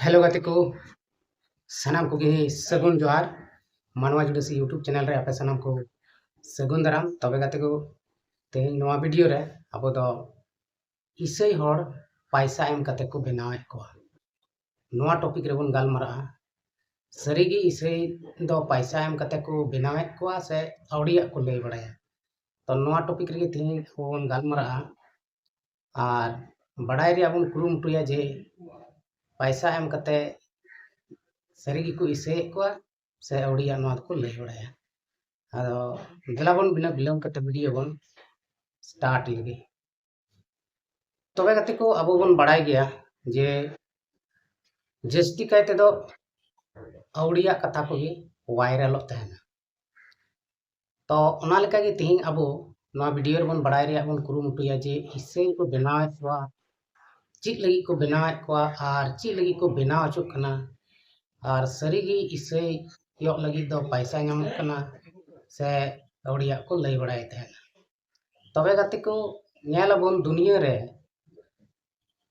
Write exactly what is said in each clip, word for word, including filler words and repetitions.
Hello ᱜᱟᱛᱮ ᱠᱚ, ᱥᱟᱱᱟᱢ ᱠᱚᱜᱮ ᱥᱟᱹᱜᱩᱱ ᱡᱚᱦᱟᱨ᱾ ᱢᱟᱱᱣᱟ ᱡᱩᱰᱟᱹᱥᱤ YouTube ᱪᱮᱱᱮᱞ ᱨᱮ ᱟᱯᱮ ᱥᱟᱱᱟᱢ ᱠᱚ ᱥᱟᱹᱜᱩᱱ ᱫᱟᱨᱟᱢ᱾ ᱛᱚᱵᱮ ᱜᱟᱛᱮ ᱠᱚ, ᱛᱮᱦᱮᱧ ᱱᱚᱣᱟ ᱵᱷᱤᱰᱤᱭᱳ ᱨᱮ ᱟᱵᱚ ᱫᱚ ᱤᱥᱟᱹᱭ ᱦᱚᱲ ᱯᱟᱭᱥᱟ ᱮᱢ ᱠᱟᱛᱮ ᱠᱚ ᱵᱮᱱᱟᱣᱮᱫ ᱠᱚᱣᱟ, ᱱᱚᱣᱟ ᱴᱚᱯᱤᱠ ᱨᱮᱵᱚᱱ ᱜᱟᱞᱢᱟᱨᱟᱜᱼᱟ᱾ ᱥᱟᱹᱨᱤᱜᱮ ᱤᱥᱟᱹᱭ ᱫᱚ ᱯᱟᱭᱥᱟ ᱮᱢ ᱠᱟᱛᱮ ᱠᱚ ᱵᱮᱱᱟᱣᱮᱫ ᱠᱚᱣᱟ ᱥᱮ ᱟᱹᱣᱲᱤᱭᱟᱜ ᱠᱚ ᱞᱟᱹᱭ ᱵᱟᱲᱟᱭᱟ? ᱛᱚ ᱱᱚᱣᱟ ᱴᱚᱯᱤᱠ ᱨᱮᱜᱮ ᱛᱮᱦᱮᱧ ᱟᱵᱚ ᱵᱚᱱ ᱜᱟᱞᱢᱟᱨᱟᱜᱼᱟ ᱟᱨ ᱵᱟᱰᱟᱭ ᱨᱮᱭᱟᱜ ᱵᱚᱱ ᱠᱩᱨᱩᱢᱩᱴᱩᱭᱟ ᱡᱮ ᱯᱟᱭᱥᱟ ᱮᱢ ᱠᱟᱛᱮ ᱥᱟᱹᱨᱤ ᱜᱮᱠᱚ ᱤᱥᱟᱹᱭᱮᱫ ᱠᱚᱣᱟ ᱥᱮ ᱟᱹᱣᱲᱤᱭᱟᱜ, ᱱᱚᱣᱟ ᱫᱚᱠᱚ ᱞᱟᱹᱭ ᱵᱟᱲᱟᱭᱟ᱾ ᱟᱫᱚ ᱫᱮᱞᱟ ᱵᱚᱱ ᱵᱤᱱᱟᱹ ᱵᱤᱞᱚᱢ ᱠᱟᱛᱮ ᱵᱷᱤᱰᱤᱭᱳ ᱵᱚᱱ ᱥᱴᱟᱨᱴ ᱞᱮᱜᱮ᱾ ᱛᱚᱵᱮ ᱜᱟᱛᱮ ᱠᱚ, ᱟᱵᱚ ᱵᱚᱱ ᱵᱟᱲᱟᱭ ᱜᱮᱭᱟ ᱡᱮ ᱡᱟᱹᱥᱛᱤ ᱠᱟᱭ ᱛᱮᱫᱚ ᱟᱹᱣᱲᱤᱭᱟᱜ ᱠᱟᱛᱷᱟ ᱠᱚᱜᱮ ᱵᱷᱟᱭᱨᱟᱞᱚᱜ ᱛᱟᱦᱮᱱᱟ᱾ ᱛᱚ ᱚᱱᱟ ᱞᱮᱠᱟᱜᱮ ᱛᱮᱦᱮᱧ ᱟᱵᱚ ᱱᱚᱣᱟ ᱵᱷᱤᱰᱤᱭᱳ ᱨᱮᱵᱚᱱ ᱵᱟᱲᱟᱭ ᱨᱮᱭᱟᱜ ᱵᱚᱱ ᱠᱩᱨᱩᱢᱩᱴᱩᱭᱟ ᱡᱮ ᱤᱥᱟᱹᱭ ᱠᱚ ᱵᱮᱱᱟᱣᱮᱫ ᱠᱚᱣᱟ, ᱪᱮᱫ ᱞᱟᱹᱜᱤᱫ ᱠᱚ ᱵᱮᱱᱟᱣᱮᱫ ᱠᱚᱣᱟ ᱟᱨ ᱪᱮᱫ ᱞᱟᱹᱜᱤᱫ ᱠᱚ ᱵᱮᱱᱟᱣ ᱦᱚᱪᱚᱜ ᱠᱟᱱᱟ, ᱟᱨ ᱥᱟᱹᱨᱤᱜᱮ ᱤᱥᱟᱹᱭᱚᱜ ᱞᱟᱹᱜᱤᱫ ᱫᱚ ᱯᱟᱭᱥᱟ ᱧᱟᱢᱚᱜ ᱠᱟᱱᱟ ᱥᱮ ᱟᱹᱣᱲᱤᱭᱟᱜ ᱠᱚ ᱞᱟᱹᱭ ᱵᱟᱲᱟᱭᱮᱫ ᱛᱟᱦᱮᱱᱟ᱾ ᱛᱚᱵᱮ ᱜᱟᱛᱮ ᱠᱚ, ᱧᱮᱞ ᱟᱵᱚᱱ ᱫᱩᱱᱤᱭᱟᱹ ᱨᱮ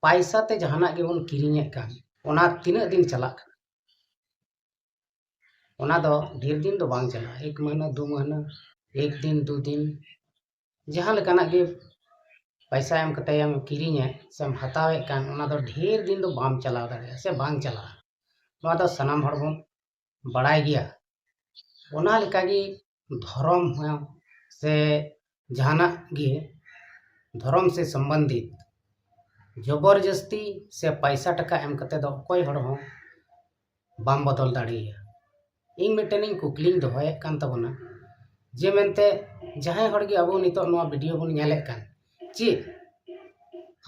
ᱯᱟᱭᱥᱟ ᱛᱮ ᱡᱟᱦᱟᱱᱟᱜ ᱜᱮᱵᱚᱱ ᱠᱤᱨᱤᱧᱮᱫ ᱠᱟᱱ, ᱚᱱᱟ ᱛᱤᱱᱟᱹᱜ ᱫᱤᱱ ᱪᱟᱞᱟᱜ ᱠᱟᱱᱟ? ᱚᱱᱟ ᱫᱚ ᱰᱷᱮᱨ ᱫᱤᱱ ᱫᱚ ᱵᱟᱝ ᱪᱟᱞᱟᱜᱼᱟ, ᱮᱠ ᱢᱟᱹᱦᱱᱟᱹ, ᱫᱩ ᱢᱟᱹᱦᱱᱟᱹ, ᱮᱠ ᱫᱤᱱ, ᱫᱩ ᱫᱤᱱ, ᱡᱟᱦᱟᱸ ᱞᱮᱠᱟᱱᱟᱜ ᱜᱮ ᱯᱟᱭᱥᱟ ᱮᱢ ᱠᱟᱛᱮ ᱮᱢ ᱠᱤᱨᱤᱧᱮᱫ ᱥᱮᱢ ᱦᱟᱛᱟᱣᱮᱫ ᱠᱟᱱ, ᱚᱱᱟ ᱫᱚ ᱰᱷᱮᱨ ᱫᱤᱱ ᱫᱚ ᱵᱟᱢ ᱪᱟᱞᱟᱣ ᱫᱟᱲᱮᱭᱟᱜᱼᱟ ᱥᱮ ᱵᱟᱝ ᱪᱟᱞᱟᱜᱼᱟ᱾ ᱱᱚᱣᱟ ᱫᱚ ᱥᱟᱱᱟᱢ ᱦᱚᱲ ᱵᱚᱱ ᱵᱟᱲᱟᱭ ᱜᱮᱭᱟ᱾ ᱚᱱᱟ ᱞᱮᱠᱟᱜᱮ ᱫᱷᱚᱨᱚᱢ ᱦᱚᱸ ᱥᱮ ᱡᱟᱦᱟᱱᱟᱜ ᱜᱮ ᱫᱷᱚᱨᱚᱢ ᱥᱮ ᱥᱚᱢᱵᱚᱱᱫᱷᱤᱛ ᱡᱚᱵᱚᱨ ᱡᱟᱹᱥᱛᱤ ᱥᱮ ᱯᱟᱭᱥᱟ ᱴᱟᱠᱟ ᱮᱢ ᱠᱟᱛᱮ ᱫᱚ ᱚᱠᱚᱭ ᱦᱚᱲ ᱦᱚᱸ ᱵᱟᱢ ᱵᱚᱫᱚᱞ ᱫᱟᱲᱮᱭᱟᱭᱟ᱾ ᱤᱧ ᱢᱤᱫᱴᱮᱱᱤᱧ ᱠᱩᱠᱞᱤᱧ ᱫᱚᱦᱚᱭᱮᱫ ᱠᱟᱱ ᱛᱟᱵᱚᱱᱟ ᱡᱮ ᱢᱮᱱᱛᱮ ᱡᱟᱦᱟᱸᱭ ᱦᱚᱲ ᱜᱮ ᱟᱵᱚ ᱱᱤᱛᱚᱜ ᱱᱚᱣᱟ ᱵᱷᱤᱰᱤᱭᱳ ᱵᱚᱱ ᱧᱮᱞᱮᱫ ᱠᱟᱱ, ᱪᱮᱫ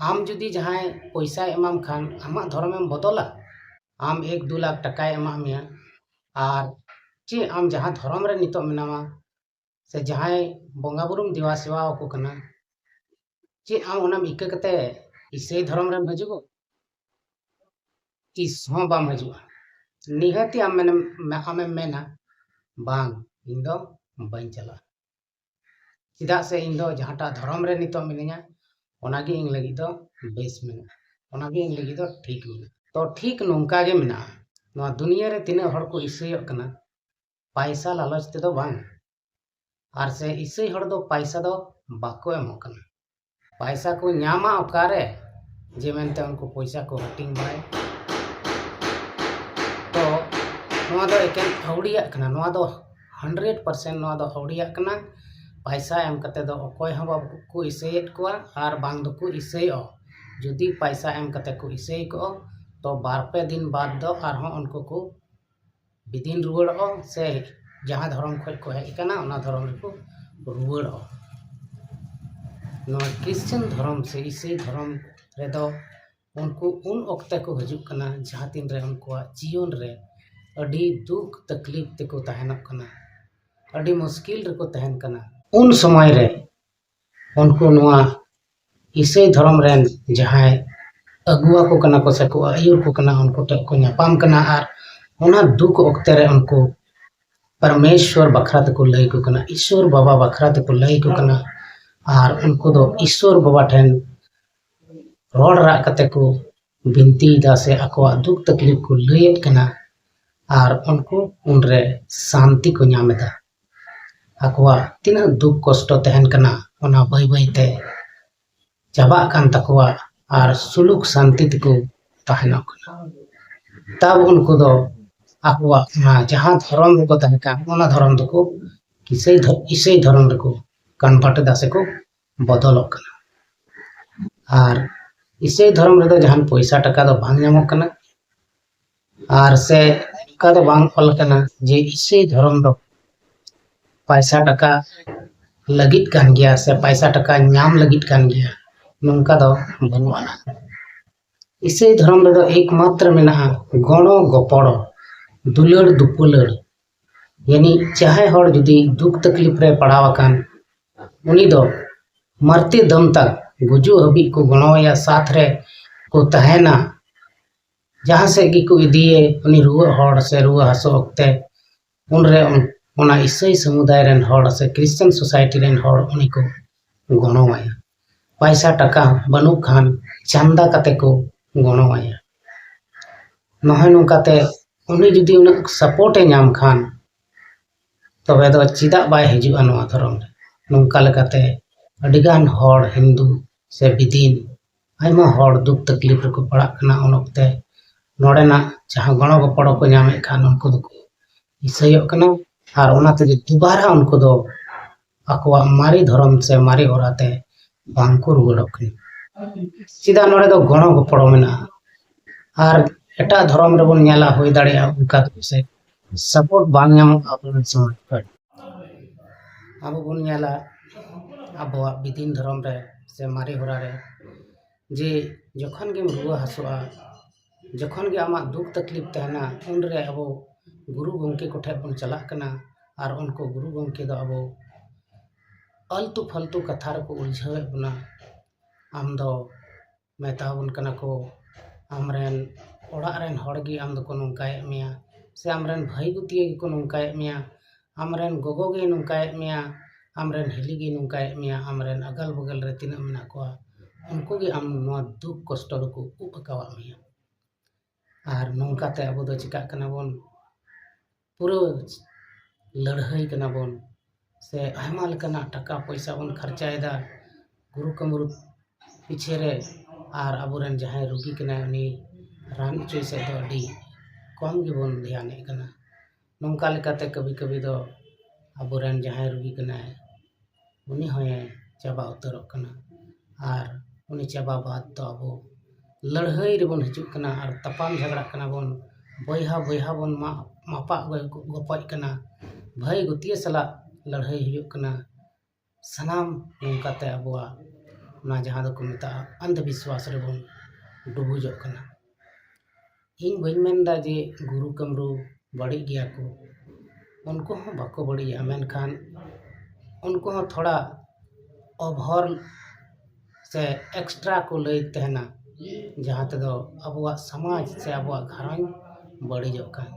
ᱟᱢ ᱡᱩᱫᱤ ᱡᱟᱦᱟᱸᱭ ᱯᱚᱭᱥᱟᱭ ᱮᱢᱟᱢ ᱠᱷᱟᱱ ᱟᱢᱟᱜ ᱫᱷᱚᱨᱚᱢᱮᱢ ᱵᱚᱫᱚᱞᱟ? ᱟᱢ ᱮᱠ ᱫᱩ ᱞᱟᱠᱷ ᱴᱟᱠᱟᱭ ᱮᱢᱟᱜ ᱢᱮᱭᱟ, ᱟᱨ ᱪᱮᱫ ᱟᱢ ᱡᱟᱦᱟᱸ ᱫᱷᱚᱨᱚᱢ ᱨᱮ ᱱᱤᱛᱚᱜ ᱢᱮᱱᱟᱢᱟ ᱥᱮ ᱡᱟᱦᱟᱸᱭ ᱵᱚᱸᱜᱟ ᱵᱩᱨᱩᱢ ᱫᱮᱵᱟ ᱥᱮᱵᱟ ᱟᱠᱚ ᱠᱟᱱᱟ, ᱪᱮᱫ ᱟᱢ ᱚᱱᱟᱢ ᱤᱠᱟᱹ ᱠᱟᱛᱮ ᱤᱥᱟᱹᱭ ᱫᱷᱚᱨᱚᱢ ᱨᱮᱢ ᱦᱤᱡᱩᱜᱚᱜ? ᱛᱤᱥ ᱦᱚᱸ ᱵᱟᱢ ᱦᱤᱡᱩᱜᱼᱟ᱾ ᱱᱤᱦᱟᱹᱛᱤ ᱟᱢ ᱢᱮᱱᱮᱢ, ᱟᱢᱮᱢ ᱢᱮᱱᱟ, "ᱵᱟᱝ, ᱤᱧ ᱫᱚ ᱵᱟᱹᱧ ᱪᱟᱞᱟᱜᱼᱟ᱾ ᱪᱮᱫᱟᱜ ᱥᱮ ᱤᱧ ᱫᱚ ᱡᱟᱦᱟᱸᱴᱟᱜ ᱫᱷᱚᱨᱚᱢ ᱨᱮ ᱱᱤᱛᱚᱜ ᱢᱤᱱᱟᱹᱧᱟ, ᱚᱱᱟᱜᱮ ᱤᱧ ᱞᱟᱹᱜᱤᱫ ᱫᱚ ᱵᱮᱥ ᱢᱮᱱᱟᱜᱼᱟ, ᱚᱱᱟᱜᱮ ᱤᱧ ᱞᱟᱹᱜᱤᱫ ᱫᱚ ᱴᱷᱤᱠ ᱢᱮᱱᱟᱜᱼᱟ᱾" ᱛᱚ ᱴᱷᱤᱠ ᱱᱚᱝᱠᱟ ᱜᱮ ᱢᱮᱱᱟᱜᱼᱟ᱾ ᱱᱚᱣᱟ ᱫᱩᱱᱤᱭᱟᱹ ᱨᱮ ᱛᱤᱱᱟᱹᱜ ᱦᱚᱲ ᱠᱚ ᱤᱥᱟᱹᱭᱚᱜ ᱠᱟᱱᱟ, ᱯᱟᱭᱥᱟ ᱞᱟᱞᱚᱪ ᱛᱮᱫᱚ ᱵᱟᱝ᱾ ᱟᱨ ᱥᱮ ᱤᱥᱟᱹᱭ ᱦᱚᱲ ᱫᱚ ᱯᱟᱭᱥᱟ ᱫᱚ ᱵᱟᱠᱚ ᱮᱢᱚᱜ ᱠᱟᱱᱟ᱾ ᱯᱟᱭᱥᱟ ᱠᱚ ᱧᱟᱢᱟ ᱚᱠᱟᱨᱮ, ᱡᱮ ᱢᱮᱱᱛᱮ ᱩᱱᱠᱩ ᱯᱚᱭᱥᱟ ᱠᱚ ᱦᱟᱹᱴᱤᱧ ᱵᱟᱲᱟᱭᱟ᱾ ᱛᱚ ᱱᱚᱣᱟ ᱫᱚ ᱮᱠᱮᱱ ᱟᱹᱣᱲᱤᱭᱟᱜ ᱠᱟᱱᱟ, ᱱᱚᱣᱟ ᱫᱚ ᱦᱟᱱᱰᱨᱮᱰ ᱯᱟᱨᱥᱮᱱᱴ ᱱᱚᱣᱟ ᱫᱚ ᱟᱹᱣᱲᱤᱭᱟᱜ ᱠᱟᱱᱟ᱾ ᱯᱟᱭᱥᱟ ᱮᱢ ᱠᱟᱛᱮ ᱫᱚ ᱚᱠᱚᱭ ᱦᱚᱸ ᱵᱟᱠᱚ ᱤᱥᱟᱹᱭᱮᱫ ᱠᱚᱣᱟ ᱟᱨ ᱵᱟᱝ ᱫᱚᱠᱚ ᱤᱥᱟᱹᱭᱚᱜᱼᱟ᱾ ᱡᱩᱫᱤ ᱯᱟᱭᱥᱟ ᱮᱢ ᱠᱟᱛᱮ ᱠᱚ ᱤᱥᱟᱹᱭ ᱠᱚᱜᱼᱟ, ᱛᱚ ᱵᱟᱨ ᱯᱮ ᱫᱤᱱ ᱵᱟᱫᱽ ᱫᱚ ᱟᱨᱦᱚᱸ ᱩᱱᱠᱩ ᱠᱚ ᱵᱤᱫᱤᱱ ᱨᱩᱣᱟᱹᱲᱚᱜᱼᱟ, ᱥᱮ ᱡᱟᱦᱟᱸ ᱫᱷᱚᱨᱚᱢ ᱠᱷᱚᱱ ᱠᱚ ᱦᱮᱡ ᱟᱠᱟᱱᱟ ᱚᱱᱟ ᱫᱷᱚᱨᱚᱢ ᱨᱮᱠᱚ ᱨᱩᱣᱟᱹᱲᱚᱜᱼᱟ᱾ ᱱᱚᱣᱟ ᱠᱨᱤᱥᱪᱟᱱ ᱫᱷᱚᱨᱚᱢ ᱥᱮ ᱤᱥᱟᱹᱭ ᱫᱷᱚᱨᱚᱢ ᱨᱮᱫᱚ ᱩᱱᱠᱩ ᱩᱱ ᱚᱠᱛᱮ ᱠᱚ ᱦᱤᱡᱩᱜ ᱠᱟᱱᱟ ᱡᱟᱦᱟᱸ ᱛᱤᱱ ᱨᱮ ᱩᱱᱠᱩᱣᱟᱜ ᱡᱤᱭᱚᱱ ᱨᱮ ᱟᱹᱰᱤ ᱫᱩᱠ ᱛᱟᱠᱞᱤᱯ ᱛᱮᱠᱚ ᱛᱟᱦᱮᱱᱚᱜ ᱠᱟᱱᱟ, ᱟᱹᱰᱤ ᱢᱩᱥᱠᱤᱞ ᱨᱮᱠᱚ ᱛᱟᱦᱮᱱ ᱠᱟᱱᱟ᱾ ᱩᱱ ᱥᱚᱢᱚᱭ ᱨᱮ ᱩᱱᱠᱩ ᱱᱚᱣᱟ ᱤᱥᱟᱹᱭ ᱫᱷᱚᱨᱚᱢ ᱨᱮᱱ ᱡᱟᱦᱟᱸᱭ ᱟᱹᱜᱩᱣᱟ ᱠᱚ ᱠᱟᱱᱟ ᱠᱚ ᱥᱮ ᱠᱚ ᱟᱹᱭᱩᱨ ᱠᱚ ᱠᱟᱱᱟ, ᱩᱱᱠᱩ ᱴᱷᱮᱱ ᱠᱚ ᱧᱟᱯᱟᱢ ᱠᱟᱱᱟ ᱟᱨ ᱚᱱᱟ ᱫᱩᱠ ᱚᱠᱛᱮ ᱨᱮ ᱩᱱᱠᱩ ᱯᱚᱨᱢᱮᱥᱣᱚᱨ ᱵᱟᱠᱷᱨᱟ ᱛᱮᱠᱚ ᱞᱟᱹᱭ ᱟᱠᱚ ᱠᱟᱱᱟ, ᱤᱥᱣᱚᱨ ᱵᱟᱵᱟ ᱵᱟᱠᱷᱨᱟ ᱛᱮᱠᱚ ᱞᱟᱹᱭ ᱟᱠᱚ ᱠᱟᱱᱟ᱾ ᱟᱨ ᱩᱱᱠᱩ ᱫᱚ ᱤᱥᱣᱚᱨ ᱵᱟᱵᱟ ᱴᱷᱮᱱ ᱨᱚᱲ ᱨᱟᱜ ᱠᱟᱛᱮ ᱠᱚ ᱵᱤᱱᱛᱤᱭᱮᱫᱟ ᱥᱮ ᱟᱠᱚᱣᱟᱜ ᱫᱩᱠ ᱛᱟᱠᱞᱤᱯ ᱠᱚ ᱞᱟᱹᱭᱮᱫ ᱠᱟᱱᱟ᱾ ᱟᱨ ᱩᱱᱠᱩ ᱩᱱᱨᱮ ᱥᱟᱱᱛᱤ ᱠᱚ ᱧᱟᱢ ᱮᱫᱟ᱾ ᱟᱠᱚᱣᱟᱜ ᱛᱤᱱᱟᱹᱜ ᱫᱩᱠ ᱠᱚᱥᱴᱚ ᱛᱟᱦᱮᱱ ᱠᱟᱱᱟ, ᱚᱱᱟ ᱵᱟᱹᱭ ᱵᱟᱹᱭ ᱛᱮ ᱪᱟᱵᱟᱜ ᱠᱟᱱ ᱛᱟᱠᱚᱣᱟ ᱟᱨ ᱥᱩᱞᱩᱠ ᱥᱟᱱᱛᱤ ᱛᱮᱠᱚ ᱛᱟᱦᱮᱱᱚᱜ ᱠᱟᱱᱟ᱾ ᱛᱟᱵ ᱩᱱᱠᱩ ᱫᱚ ᱟᱠᱚᱣᱟᱜ ᱚᱱᱟ ᱡᱟᱦᱟᱸ ᱫᱷᱚᱨᱚᱢ ᱨᱮᱠᱚ ᱛᱟᱦᱮᱸ ᱠᱟᱱ, ᱚᱱᱟ ᱫᱷᱚᱨᱚᱢ ᱫᱚᱠᱚ ᱤᱥᱟᱹᱭ ᱫᱷᱚ-, ᱤᱥᱟᱹᱭ ᱫᱷᱚᱨᱚᱢ ᱨᱮᱠᱚ ᱠᱚᱱᱵᱷᱟᱨᱴ ᱮᱫᱟ ᱥᱮᱠᱚ ᱵᱚᱫᱚᱞᱚᱜ ᱠᱟᱱᱟ᱾ ᱟᱨ ᱤᱥᱟᱹᱭ ᱫᱷᱚᱨᱚᱢ ᱨᱮᱫᱚ ᱡᱟᱦᱟᱱ ᱯᱚᱭᱥᱟ ᱴᱟᱠᱟ ᱫᱚ ᱵᱟᱝ ᱧᱟᱢᱚᱜ ᱠᱟᱱᱟ᱾ ᱟᱨ ᱥᱮ ᱚᱱᱠᱟ ᱫᱚ ᱵᱟᱝ ᱚᱞ ᱠᱟᱱᱟ ᱡᱮ ᱤᱥᱟᱹᱭ ᱫᱷᱚᱨᱚᱢ ᱫᱚ ᱯᱟᱭᱥᱟ ᱴᱟᱠᱟ ᱞᱟᱹᱜᱤᱫ ᱠᱟᱱ ᱜᱮᱭᱟ ᱥᱮ ᱯᱟᱭᱥᱟ ᱴᱟᱠᱟ ᱧᱟᱢ ᱞᱟᱹᱜᱤᱫ ᱠᱟᱱ ᱜᱮᱭᱟ, ᱱᱚᱝᱠᱟ ᱫᱚ ᱵᱟᱹᱱᱩᱜ ᱟᱱᱟ᱾ ᱤᱥᱟᱹᱭ ᱫᱷᱚᱨᱚᱢ ᱨᱮᱫᱚ ᱮᱠᱢᱟᱛᱨᱚ ᱢᱮᱱᱟᱜᱼᱟ ᱜᱚᱲᱚ ᱜᱚᱯᱚᱲᱚ, ᱫᱩᱞᱟᱹᱲ ᱫᱩᱯᱩᱞᱟᱹᱲ᱾ ᱭᱟᱱᱤ ᱡᱟᱦᱟᱸᱭ ᱦᱚᱲ ᱡᱩᱫᱤ ᱫᱩᱠ ᱛᱟᱠᱞᱤᱯ ᱨᱮ ᱯᱟᱲᱟᱣ ᱟᱠᱟᱱ, ᱩᱱᱤ ᱫᱚ ᱢᱟᱨᱛᱤ ᱫᱚᱢ ᱛᱟᱠ ᱜᱩᱡᱩᱜ ᱦᱟᱹᱵᱤᱡ ᱠᱚ ᱜᱚᱲᱚᱣᱟᱭᱟ, ᱥᱟᱛ ᱨᱮ ᱠᱚ ᱛᱟᱦᱮᱱᱟ᱾ ᱡᱟᱦᱟᱸ ᱥᱮᱫ ᱜᱮᱠᱚ ᱤᱫᱤᱭᱮ ᱩᱱᱤ ᱨᱩᱣᱟᱹᱜ ᱦᱚᱲ ᱥᱮ ᱨᱩᱣᱟᱹ ᱦᱟᱹᱥᱩ ᱚᱠᱛᱮ, ᱩᱱᱨᱮ ᱚᱱ-, ᱚᱱᱟ ᱤᱥᱟᱹᱭ ᱥᱚᱢᱩᱫᱟᱭ ᱨᱮᱱ ᱦᱚᱲ ᱥᱮ ᱠᱨᱤᱥᱪᱟᱱ ᱥᱳᱥᱟᱭᱴᱤ ᱨᱮᱱ ᱦᱚᱲ ᱩᱱᱤ ᱠᱚ ᱜᱚᱲᱚᱣᱟᱭᱟ᱾ ᱯᱟᱭᱥᱟ ᱴᱟᱠᱟ ᱵᱟᱹᱱᱩᱜ ᱠᱷᱟᱱ ᱪᱟᱸᱫᱟ ᱠᱟᱛᱮ ᱠᱚ ᱜᱚᱲᱚᱣᱟᱭᱟ᱾ ᱱᱚᱜᱼᱚᱭ ᱱᱚᱝᱠᱟᱛᱮ ᱩᱱᱤ ᱡᱩᱫᱤ ᱩᱱᱟᱹᱜ ᱥᱟᱯᱳᱨᱴ ᱮ ᱧᱟᱢ ᱠᱷᱟᱱ, ᱛᱚᱵᱮ ᱫᱚ ᱪᱮᱫᱟᱜ ᱵᱟᱭ ᱦᱤᱡᱩᱜᱼᱟ ᱱᱚᱣᱟ ᱫᱷᱚᱨᱚᱢ ᱨᱮ? ᱱᱚᱝᱠᱟ ᱞᱮᱠᱟᱛᱮ ᱟᱹᱰᱤᱜᱟᱱ ᱦᱚᱲ, ᱦᱤᱱᱫᱩ ᱥᱮ ᱵᱤᱫᱤᱱ, ᱟᱭᱢᱟ ᱦᱚᱲ ᱫᱩᱠ ᱛᱟᱠᱞᱤᱯ ᱨᱮᱠᱚ ᱯᱟᱲᱟᱜ ᱠᱟᱱᱟ᱾ ᱩᱱ ᱚᱠᱛᱮ ᱱᱚᱰᱮᱱᱟᱜ ᱡᱟᱦᱟᱸ ᱜᱚᱲᱚ ᱜᱚᱯᱚᱲᱚ ᱠᱚ ᱧᱟᱢᱮᱫ ᱠᱷᱟᱱ, ᱩᱱᱠᱩ ᱫᱚᱠᱚ ᱤᱥᱟᱹᱭᱚᱜ ᱠᱟᱱᱟ᱾ ᱟᱨ ᱚᱱᱟ ᱛᱮᱜᱮ ᱫᱩᱵᱟᱨᱟ ᱩᱱᱠᱩ ᱫᱚ ᱟᱠᱚᱣᱟᱜ ᱢᱟᱨᱮ ᱫᱷᱚᱨᱚᱢ ᱥᱮ ᱢᱟᱨᱮ ᱦᱚᱨᱟ ᱛᱮ ᱵᱟᱝ ᱠᱚ ᱨᱩᱣᱟᱹᱲᱚᱜ ᱠᱟᱱᱟ᱾ ᱪᱮᱫᱟᱜ? ᱱᱚᱰᱮ ᱫᱚ ᱜᱚᱲᱚ ᱜᱚᱯᱚᱲᱚ ᱢᱮᱱᱟᱜᱼᱟ᱾ ᱟᱨ ᱮᱴᱟᱜ ᱫᱷᱚᱨᱚᱢ ᱨᱮᱵᱚᱱ ᱧᱮᱞᱟ, ᱦᱩᱭ ᱫᱟᱲᱮᱭᱟᱜᱼᱟ ᱚᱱᱠᱟ ᱥᱮ ᱥᱟᱯᱳᱨᱴ ᱵᱟᱝ ᱧᱟᱢᱚᱜᱼᱟ ᱟᱵᱚ ᱥᱚᱢᱟᱡᱽ ᱠᱷᱚᱱ᱾ ᱟᱵᱚ ᱵᱚᱱ ᱧᱮᱞᱟ, ᱟᱵᱚᱣᱟᱜ ᱵᱤᱫᱤᱱ ᱫᱷᱚᱨᱚᱢ ᱨᱮ ᱥᱮ ᱢᱟᱨᱮ ᱦᱚᱨᱟ ᱨᱮ, ᱡᱮ ᱡᱚᱠᱷᱚᱱ ᱜᱮᱢ ᱨᱩᱣᱟᱹ ᱦᱟᱹᱥᱩᱜᱼᱟ, ᱡᱚᱠᱷᱚᱱ ᱜᱮ ᱟᱢᱟᱜ ᱫᱩᱠ ᱛᱟᱠᱞᱤᱯ ᱛᱟᱦᱮᱱᱟ, ᱩᱱᱨᱮ ᱟᱵᱚ ᱜᱩᱨᱩ ᱜᱚᱢᱠᱮ ᱠᱚᱴᱷᱮᱱ ᱵᱚᱱ ᱪᱟᱞᱟᱜ ᱠᱟᱱᱟ᱾ ᱟᱨ ᱩᱱᱠᱩ ᱜᱩᱨᱩ ᱜᱚᱢᱠᱮ ᱫᱚ ᱟᱵᱚ ᱟᱞᱛᱩ ᱯᱷᱟᱞᱛᱩ ᱠᱟᱛᱷᱟ ᱨᱮᱠᱚ ᱩᱞᱡᱷᱟᱹᱣᱮᱫ ᱵᱚᱱᱟ᱾ ᱟᱢ ᱫᱚ ᱢᱮᱛᱟᱣᱟᱵᱚᱱ ᱠᱟᱱᱟ ᱠᱚ, ᱟᱢᱨᱮᱱ ᱚᱲᱟᱜ ᱨᱮᱱ ᱦᱚᱲ ᱜᱮ ᱟᱢ ᱫᱚᱠᱚ ᱱᱚᱝᱠᱟᱭᱮᱫ ᱢᱮᱭᱟ, ᱥᱮ ᱟᱢᱨᱮᱱ ᱵᱷᱟᱹᱭ ᱜᱩᱛᱤᱭᱟᱹ ᱜᱮᱠᱚ ᱱᱚᱝᱠᱟᱭᱮᱫ ᱢᱮᱭᱟ, ᱟᱢᱨᱮᱱ ᱜᱚᱜᱚ ᱜᱮ ᱱᱚᱝᱠᱟᱭᱮᱫ ᱢᱮᱭᱟ, ᱟᱢᱨᱮᱱ ᱦᱤᱞᱤ ᱜᱮ ᱱᱚᱝᱠᱟᱭᱮᱫ ᱢᱮᱭᱟ, ᱟᱢᱨᱮᱱ ᱟᱜᱟᱞ ᱵᱚᱜᱚᱞ ᱨᱮ ᱛᱤᱱᱟᱹᱜ ᱢᱮᱱᱟᱜ ᱠᱚᱣᱟ, ᱩᱱᱠᱩ ᱜᱮ ᱟᱢ ᱱᱚᱣᱟ ᱫᱩᱠ ᱠᱚᱥᱴᱚ ᱫᱚᱠᱚ ᱩᱵ ᱟᱠᱟᱣᱟᱫ ᱢᱮᱭᱟ᱾ ᱟᱨ ᱱᱚᱝᱠᱟᱛᱮ ᱟᱵᱚ ᱫᱚ ᱪᱤᱠᱟᱹᱜ ᱠᱟᱱᱟ ᱵᱚᱱ? ᱯᱩᱨᱟᱹ ᱞᱟᱹᱲᱦᱟᱹᱭ ᱠᱟᱱᱟ ᱵᱚᱱ, ᱥᱮ ᱟᱭᱢᱟ ᱞᱮᱠᱟᱱᱟᱜ ᱴᱟᱠᱟ ᱯᱚᱭᱥᱟ ᱵᱚᱱ ᱠᱷᱚᱨᱪᱟᱭᱮᱫᱟ ᱜᱩᱨᱩ ᱠᱟᱹᱢᱨᱩ ᱯᱤᱪᱷᱮ ᱨᱮ, ᱟᱨ ᱟᱵᱚᱨᱮᱱ ᱡᱟᱦᱟᱸᱭ ᱨᱩᱜᱤ ᱠᱟᱱᱟᱭ, ᱩᱱᱤ ᱨᱟᱱ ᱦᱚᱪᱚᱭ ᱥᱮᱫ ᱫᱚ ᱟᱹᱰᱤ ᱠᱚᱢ ᱜᱮᱵᱚᱱ ᱫᱷᱮᱭᱟᱱᱮᱫ ᱠᱟᱱᱟ᱾ ᱱᱚᱝᱠᱟ ᱞᱮᱠᱟᱛᱮ ᱠᱟᱹᱵᱷᱤ ᱠᱟᱹᱵᱷᱤ ᱫᱚ ᱟᱵᱚᱨᱮᱱ ᱡᱟᱦᱟᱸᱭ ᱨᱩᱜᱤ ᱠᱟᱱᱟᱭ, ᱩᱱᱤ ᱦᱚᱸᱭ ᱪᱟᱵᱟ ᱩᱛᱟᱹᱨᱚᱜ ᱠᱟᱱᱟ᱾ ᱟᱨ ᱩᱱᱤ ᱪᱟᱵᱟ ᱵᱟᱫ ᱫᱚ ᱟᱵᱚ ᱞᱟᱹᱲᱦᱟᱹᱭ ᱨᱮᱵᱚᱱ ᱦᱤᱡᱩᱜ ᱠᱟᱱᱟ ᱟᱨ ᱛᱟᱯᱟᱢ ᱡᱷᱟᱜᱽᱲᱟᱜ ᱠᱟᱱᱟ ᱵᱚᱱ, ᱵᱚᱭᱦᱟ ᱵᱚᱭᱦᱟ ᱵᱚᱱ ᱢᱟ-, ᱢᱟᱯᱟᱜ ᱜᱚ-, ᱜᱚᱯᱚᱡ ᱠᱟᱱᱟ, ᱵᱷᱟᱹᱭ ᱜᱩᱛᱤᱭᱟᱹ ᱥᱟᱞᱟᱜ ᱞᱟᱹᱲᱦᱟᱹᱭ ᱦᱩᱭᱩᱜ ᱠᱟᱱᱟ᱾ ᱥᱟᱱᱟᱢ ᱱᱚᱝᱠᱟᱛᱮ ᱟᱵᱚᱣᱟᱜ ᱚᱱᱟ ᱡᱟᱦᱟᱸ ᱫᱚᱠᱚ ᱢᱮᱛᱟᱜᱼᱟ ᱚᱱᱫᱷᱚᱵᱤᱥᱣᱟᱥ ᱨᱮᱵᱚᱱ ᱰᱩᱵᱩᱡᱚᱜ ᱠᱟᱱᱟ᱾ ᱤᱧ ᱵᱟᱹᱧ ᱢᱮᱱᱫᱟ ᱡᱮ ᱜᱩᱨᱩ ᱠᱟᱹᱢᱨᱩ ᱵᱟᱹᱲᱤᱡ ᱜᱮᱭᱟ ᱠᱚ, ᱩᱱᱠᱩ ᱦᱚᱸ ᱵᱟᱠᱚ ᱵᱟᱹᱲᱤᱡᱟ, ᱢᱮᱱᱠᱷᱟᱱ ᱩᱱᱠᱩ ᱦᱚᱸ ᱛᱷᱚᱲᱟ ᱚᱵᱷᱚᱨ ᱥᱮ ᱮᱠᱥᱴᱨᱟ ᱠᱚ ᱞᱟᱹᱭ ᱛᱟᱦᱮᱱᱟ, ᱡᱟᱦᱟᱸ ᱛᱮᱫᱚ ᱟᱵᱚᱣᱟᱜ ᱥᱚᱢᱟᱡᱽ ᱥᱮ ᱟᱵᱚᱣᱟᱜ ᱜᱷᱟᱨᱚᱸᱡᱽ ᱵᱟᱹᱲᱤᱡᱚᱜ ᱠᱟᱱ᱾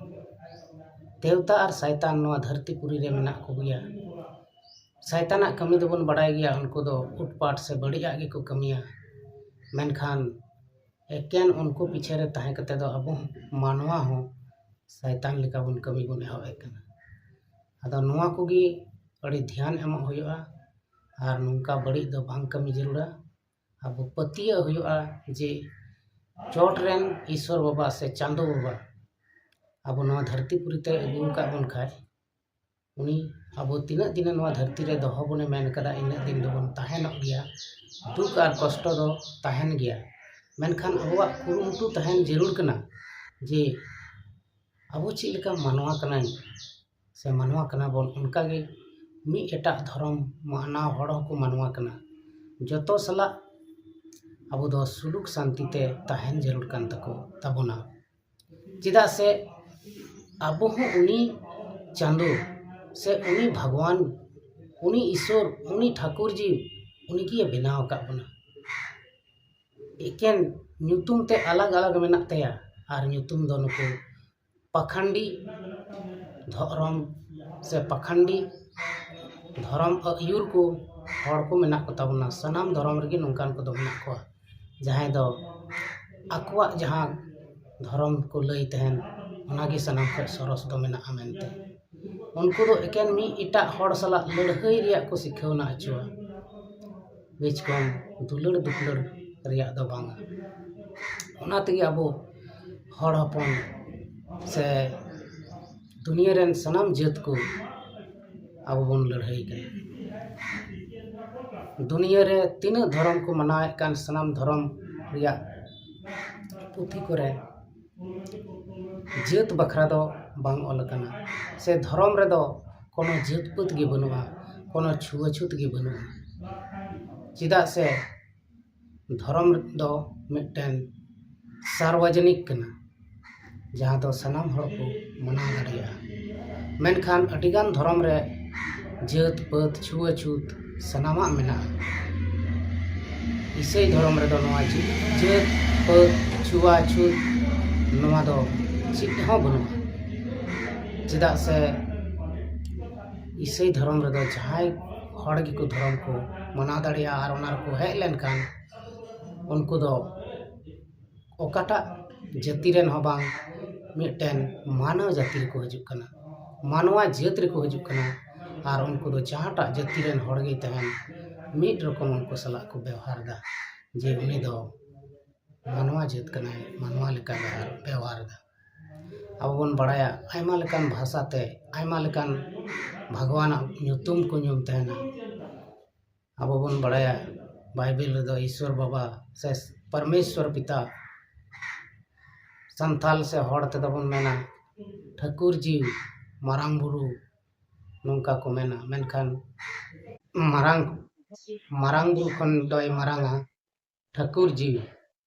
ᱫᱮᱣᱛᱟ ᱟᱨ ᱥᱟᱭᱛᱟᱱ ᱱᱚᱣᱟ ᱫᱷᱟᱹᱨᱛᱤ ᱯᱩᱨᱤ ᱨᱮ ᱢᱮᱱᱟᱜ ᱠᱚᱜᱮᱭᱟ᱾ ᱥᱟᱭᱛᱟᱱᱟᱜ ᱠᱟᱹᱢᱤ ᱫᱚᱵᱚᱱ ᱵᱟᱲᱟᱭ ᱜᱮᱭᱟ, ᱩᱱᱠᱩ ᱫᱚ ᱩᱴᱯᱟᱴ ᱥᱮ ᱵᱟᱹᱲᱤᱡᱟᱜ ᱜᱮᱠᱚ ᱠᱟᱹᱢᱤᱭᱟ᱾ ᱢᱮᱱᱠᱷᱟᱱ ᱮᱠᱮᱱ ᱩᱱᱠᱩ ᱯᱤᱪᱷᱮ ᱨᱮ ᱛᱟᱦᱮᱸ ᱠᱟᱛᱮ ᱫᱚ ᱟᱵᱚ ᱢᱟᱱᱣᱟ ᱦᱚᱸ ᱥᱟᱭᱛᱟᱱ ᱞᱮᱠᱟ ᱵᱚᱱ ᱠᱟᱹᱢᱤ ᱵᱚᱱ ᱮᱦᱚᱵ ᱮᱫ ᱠᱟᱱᱟ᱾ ᱟᱫᱚ ᱱᱚᱣᱟ ᱠᱚᱜᱮ ᱟᱹᱰᱤ ᱫᱷᱮᱭᱟᱱ ᱮᱢᱚᱜ ᱦᱩᱭᱩᱜᱼᱟ᱾ ᱟᱨ ᱱᱚᱝᱠᱟ ᱵᱟᱹᱲᱤᱡ ᱫᱚ ᱵᱟᱝ ᱠᱟᱹᱢᱤ ᱡᱟᱹᱨᱩᱲᱟ᱾ ᱟᱵᱚ ᱯᱟᱹᱛᱭᱟᱹᱜ ᱦᱩᱭᱩᱜᱼᱟ ᱡᱮ ᱪᱚᱴ ᱨᱮᱱ ᱤᱥᱥᱚᱨ ᱵᱟᱵᱟ ᱥᱮ ᱪᱟᱸᱫᱚ ᱵᱟᱵᱟ ᱟᱵᱚ ᱱᱚᱣᱟ ᱫᱷᱟᱹᱨᱛᱤ ᱯᱩᱨᱤ ᱛᱮ ᱟᱹᱜᱩ ᱟᱠᱟᱫ ᱵᱚᱱ ᱠᱷᱟᱡ, ᱩᱱᱤ ᱟᱵᱚ ᱛᱤᱱᱟᱹᱜ ᱫᱤᱱ ᱱᱚᱣᱟ ᱫᱷᱟᱹᱨᱛᱤ ᱨᱮ ᱫᱚᱦᱚ ᱵᱚᱱᱮ ᱢᱮᱱ ᱠᱟᱫᱟ, ᱤᱱᱟᱹᱜ ᱫᱤᱱ ᱫᱚᱵᱚᱱ ᱛᱟᱦᱮᱱᱚᱜ ᱜᱮᱭᱟ᱾ ᱫᱩᱠ ᱟᱨ ᱠᱚᱥᱴᱚ ᱫᱚ ᱛᱟᱦᱮᱱ ᱜᱮᱭᱟ, ᱢᱮᱱᱠᱷᱟᱱ ᱟᱵᱚᱣᱟᱜ ᱠᱩᱨᱩᱢᱩᱴᱩ ᱛᱟᱦᱮᱱ ᱡᱟᱹᱨᱩᱲ ᱠᱟᱱᱟ ᱡᱮ ᱟᱵᱚ ᱪᱮᱫ ᱞᱮᱠᱟ ᱢᱟᱱᱣᱟ ᱠᱟᱱᱟᱭ ᱥᱮ ᱢᱟᱱᱣᱟ ᱠᱟᱱᱟ ᱵᱚᱱ, ᱚᱱᱠᱟᱜᱮ ᱢᱤᱫ ᱮᱴᱟᱜ ᱫᱷᱚᱨᱚᱢ ᱢᱟᱱᱟᱣ ᱦᱚᱲ ᱦᱚᱸᱠᱚ ᱢᱟᱱᱣᱟ ᱠᱟᱱᱟ᱾ ᱡᱚᱛᱚ ᱥᱟᱞᱟᱜ ᱟᱵᱚ ᱫᱚ ᱥᱩᱞᱩᱠ ᱥᱟᱱᱛᱤ ᱛᱮ ᱛᱟᱦᱮᱱ ᱡᱟᱹᱨᱩᱲ ᱠᱟᱱ ᱛᱟᱠᱚ ᱛᱟᱵᱚᱱᱟ᱾ ᱪᱮᱫᱟᱜ ᱥᱮ ᱟᱵᱚ ᱦᱚᱸ ᱩᱱᱤ ᱪᱟᱸᱫᱚ ᱥᱮ ᱩᱱᱤ ᱵᱷᱟᱜᱽᱣᱟᱱ, ᱩᱱᱤ ᱤᱥᱥᱚᱨ, ᱩᱱᱤ ᱴᱷᱟᱹᱠᱩᱨ ᱡᱤ, ᱩᱱᱤ ᱜᱮ ᱵᱮᱱᱟᱣ ᱟᱠᱟᱫ ᱵᱚᱱᱟ᱾ ᱮᱠᱮᱱ ᱧᱩᱛᱩᱢ ᱛᱮ ᱟᱞᱟᱜᱽ ᱟᱞᱟᱜᱽ ᱢᱮᱱᱟᱜ ᱛᱟᱭᱟ, ᱟᱨ ᱧᱩᱛᱩᱢ ᱫᱚ ᱱᱩᱠᱩ ᱯᱟᱠᱷᱟᱱᱰᱤ ᱫᱷᱚᱨᱚᱢ ᱥᱮ ᱯᱟᱠᱷᱟᱱᱰᱤ ᱫᱷᱚᱨᱚᱢ ᱟᱹᱭᱩᱨ ᱠᱚ ᱦᱚᱲ ᱠᱚ ᱢᱮᱱᱟᱜ ᱠᱚ ᱛᱟᱵᱚᱱᱟ᱾ ᱥᱟᱱᱟᱢ ᱫᱷᱚᱨᱚᱢ ᱨᱮᱜᱮ ᱱᱚᱝᱠᱟᱱ ᱠᱚᱫᱚ ᱢᱮᱱᱟᱜ ᱠᱚᱣᱟ, ᱡᱟᱦᱟᱸᱭ ᱫᱚ ᱟᱠᱚᱣᱟᱜ ᱡᱟᱦᱟᱸ ᱫᱷᱚᱨᱚᱢ ᱠᱚ ᱞᱟᱹᱭ ᱛᱟᱦᱮᱱ, ᱚᱱᱟᱜᱮ ᱥᱟᱱᱟᱢ ᱠᱷᱚᱱ ᱥᱚᱨᱚᱥ ᱫᱚ ᱢᱮᱱᱟᱜᱼᱟ ᱢᱮᱱᱛᱮ᱾ ᱩᱱᱠᱩ ᱫᱚ ᱮᱠᱮᱱ ᱢᱤᱫ ᱮᱴᱟᱜ ᱦᱚᱲ ᱥᱟᱞᱟᱜ ᱞᱟᱹᱲᱦᱟᱹᱭ ᱨᱮᱭᱟᱜ ᱠᱚ ᱥᱤᱠᱷᱟᱹᱣᱱᱟ ᱦᱚᱪᱚᱣᱟ, ᱵᱤᱪᱠᱚᱢ ᱫᱩᱞᱟᱹᱲ ᱫᱩᱯᱞᱟᱹᱲ ᱨᱮᱭᱟᱜ ᱫᱚ ᱵᱟᱝᱟ᱾ ᱚᱱᱟ ᱛᱮᱜᱮ ᱟᱵᱚ ᱦᱚᱲ ᱦᱚᱯᱚᱱ ᱥᱮ ᱫᱩᱱᱤᱭᱟᱹ ᱨᱮᱱ ᱥᱟᱱᱟᱢ ᱡᱟᱹᱛ ᱠᱚ ᱟᱵᱚ ᱵᱚᱱ ᱞᱟᱹᱲᱦᱟᱹᱭ ᱠᱟᱱᱟ᱾ ᱫᱩᱱᱤᱭᱟᱹ ᱨᱮ ᱛᱤᱱᱟᱹᱜ ᱫᱷᱚᱨᱚᱢ ᱠᱚ ᱢᱟᱱᱟᱣᱮᱫ ᱠᱟᱱ, ᱥᱟᱱᱟᱢ ᱫᱷᱚᱨᱚᱢ ᱨᱮᱭᱟᱜ ᱯᱩᱛᱷᱤ ᱠᱚᱨᱮ ᱡᱟᱹᱛ ᱵᱟᱠᱷᱨᱟ ᱫᱚ ᱵᱟᱝ ᱚᱞ ᱟᱠᱟᱱᱟ, ᱥᱮ ᱫᱷᱚᱨᱚᱢ ᱨᱮᱫᱚ ᱠᱳᱱᱳ ᱡᱟᱹᱛ ᱯᱟᱹᱛ ᱜᱮ ᱵᱟᱹᱱᱩᱜᱼᱟ, ᱠᱳᱱᱳ ᱪᱷᱩᱣᱟᱹᱪᱷᱩᱛ ᱜᱮ ᱵᱟᱹᱱᱩᱜᱼᱟ᱾ ᱪᱮᱫᱟᱜ ᱥᱮ ᱫᱷᱚᱨᱚᱢ ᱫᱚ ᱢᱤᱫᱴᱮᱱ ᱥᱟᱨᱵᱚᱡᱚᱱᱤᱠ ᱠᱟᱱᱟ, ᱡᱟᱦᱟᱸ ᱫᱚ ᱥᱟᱱᱟᱢ ᱦᱚᱲ ᱠᱚ ᱢᱟᱱᱟᱣ ᱫᱟᱲᱮᱭᱟᱜᱼᱟ᱾ ᱢᱮᱱᱠᱷᱟᱱ ᱟᱹᱰᱤᱜᱟᱱ ᱫᱷᱚᱨᱚᱢ ᱨᱮ ᱡᱟᱹᱛ ᱯᱟᱹᱛ ᱪᱷᱩᱣᱟᱹᱪᱷᱩᱛ ᱥᱟᱱᱟᱢᱟᱜ ᱢᱮᱱᱟᱜᱼᱟ᱾ ᱤᱥᱟᱹᱭ ᱫᱷᱚᱨᱚᱢ ᱨᱮᱫᱚ ᱱᱚᱣᱟ ᱡᱟᱹ- ᱡᱟᱹᱛ ᱯᱟᱹᱛ ᱪᱷᱩᱣᱟᱪᱷᱩᱛ ᱱᱚᱣᱟ ᱫᱚ ᱪᱮᱫ ᱦᱚᱸ ᱵᱟᱹᱱᱩᱜᱼᱟ᱾ ᱪᱮᱫᱟᱜ ᱥᱮ ᱤᱥᱟᱹᱭ ᱫᱷᱚᱨᱚᱢ ᱨᱮᱫᱚ ᱡᱟᱦᱟᱸᱭ ᱦᱚᱲ ᱜᱮᱠᱚ ᱫᱷᱚᱨᱚᱢ ᱠᱚ ᱢᱟᱱᱟᱣ ᱫᱟᱲᱮᱭᱟᱜᱼᱟ, ᱟᱨ ᱚᱱᱟ ᱨᱮᱠᱚ ᱦᱮᱡ ᱞᱮᱱᱠᱷᱟᱱ ᱩᱱᱠᱩ ᱫᱚ ᱚᱠᱟᱴᱟᱜ ᱡᱟᱹᱛᱤ ᱨᱮᱱ ᱦᱚᱸ ᱵᱟᱝ, ᱢᱤᱫᱴᱮᱱ ᱢᱟᱱᱣ ᱡᱟᱹᱛᱤ ᱨᱮᱠᱚ ᱦᱤᱡᱩᱜ ᱠᱟᱱᱟ, ᱢᱟᱱᱣᱟ ᱡᱟᱹᱛ ᱨᱮᱠᱚ ᱦᱤᱡᱩᱜ ᱠᱟᱱᱟ᱾ ᱟᱨ ᱩᱱᱠᱩ ᱫᱚ ᱡᱟᱦᱟᱸᱴᱟᱜ ᱡᱟᱹᱛᱤ ᱨᱮᱱ ᱦᱚᱲ ᱜᱮᱭ ᱛᱟᱦᱮᱱ, ᱢᱤᱫ ᱨᱚᱠᱚᱢ ᱩᱱᱠᱩ ᱥᱟᱞᱟᱜ ᱠᱚ ᱵᱮᱣᱦᱟᱨ ᱮᱫᱟ, ᱡᱮ ᱩᱱᱤ ᱫᱚ ᱢᱟᱱᱣᱟ ᱡᱟᱹᱛ ᱠᱟᱱᱟᱭ, ᱢᱟᱱᱣᱟ ᱞᱮᱠᱟ ᱵᱮᱣᱦᱟᱨ, ᱵᱮᱣᱦᱟᱨ ᱮᱫᱟ᱾ ᱟᱵᱚ ᱵᱚᱱ ᱵᱟᱲᱟᱭᱟ, ᱟᱭᱢᱟ ᱞᱮᱠᱟᱱ ᱵᱷᱟᱥᱟ ᱛᱮ, ᱟᱭᱢᱟ ᱞᱮᱠᱟᱱ ᱵᱷᱟᱜᱽᱣᱟᱱᱟᱜ ᱧᱩᱛᱩᱢ ᱠᱚ ᱧᱩᱢ ᱛᱟᱦᱮᱱᱟ᱾ ᱟᱵᱚ ᱵᱚᱱ ᱵᱟᱲᱟᱭᱟ, ᱵᱟᱭᱵᱮᱞ ᱨᱮᱫᱚ ᱤᱥᱥᱚᱨ ᱵᱟᱵᱟ ᱥᱮ ᱯᱚᱨᱢᱮᱥᱣᱚᱨ ᱯᱤᱛᱟ, ᱥᱟᱱᱛᱟᱞ ᱥᱮ ᱦᱚᱲ ᱛᱮᱫᱚ ᱵᱚᱱ ᱢᱮᱱᱟ ᱴᱷᱟᱹᱠᱩᱨ ᱡᱤᱣᱤ, ᱢᱟᱨᱟᱝ ᱵᱩᱨᱩ, ᱱᱚᱝᱠᱟ ᱠᱚ ᱢᱮᱱᱟ᱾ ᱢᱮᱱᱠᱷᱟᱱ ᱢᱟᱨᱟᱝ, ᱢᱟᱨᱟᱝ ᱵᱩᱨᱩ ᱠᱷᱚᱱ ᱫᱚᱭ ᱢᱟᱨᱟᱝᱟ ᱴᱷᱟᱹᱠᱩᱨ ᱡᱤᱣᱤ᱾